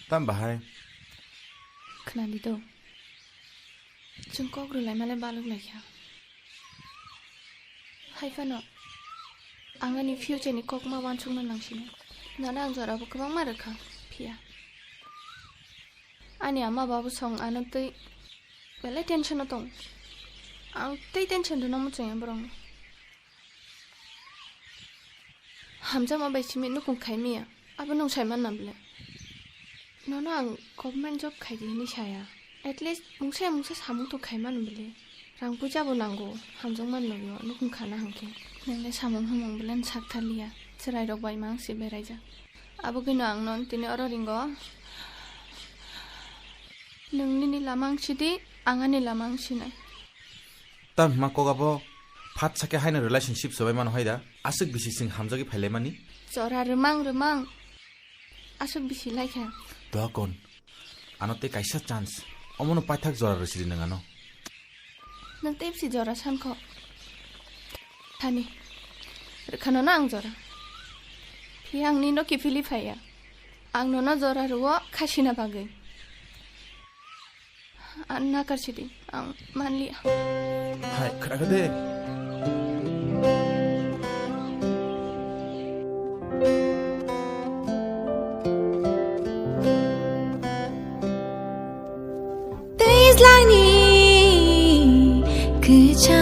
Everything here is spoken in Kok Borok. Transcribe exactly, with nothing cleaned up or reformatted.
Tam bahai? Khwnadi do. Chwng kok rwlaimale balwk laikha. Hai phano, ang ani future ni kok ma uansukna nangsino. Nono ang jorabo kwbangma rwkha, phiya ani ama babu song ano twi belai tension o tong. Ang tei tension rwna muchungya borokno. Hamjakma bai simi nukung khai miya, abo nwng sai manna bwle? Nono ang government job khai di hinwi saya. At least mungsa ya mungsa samung to khai mano bwle. Rang puisa bo nango, hamjakma logio nukung khana hwnkhe. Nwng le samung hamung bwle sak thaliya, chwrai rok bai mang si beraijak. Abo khe no ang non tini oro ringo. Nwng nini lama ang sidi, ang ani lama ang sinai. Tam hima kok abo phat sakhe haino relationship sobai mano hai da? Aswk bisi sing hamjagwi phailaimani? Jora rwmang rwmang. Aswk bisi laikha. Dokon. Ano tei kaisa chance. Omono paithak jora rwsidi nwng ano. Nwng tei bisi jora sankho. Thani. Rwkhano na ang jora. Phiya ang nino kiphilwi phaiya. Ang nono jora rwo khasina bagwi. Ang nakar sidi, ang manliya. Hai, khwrakha de. Twijlangni kwchang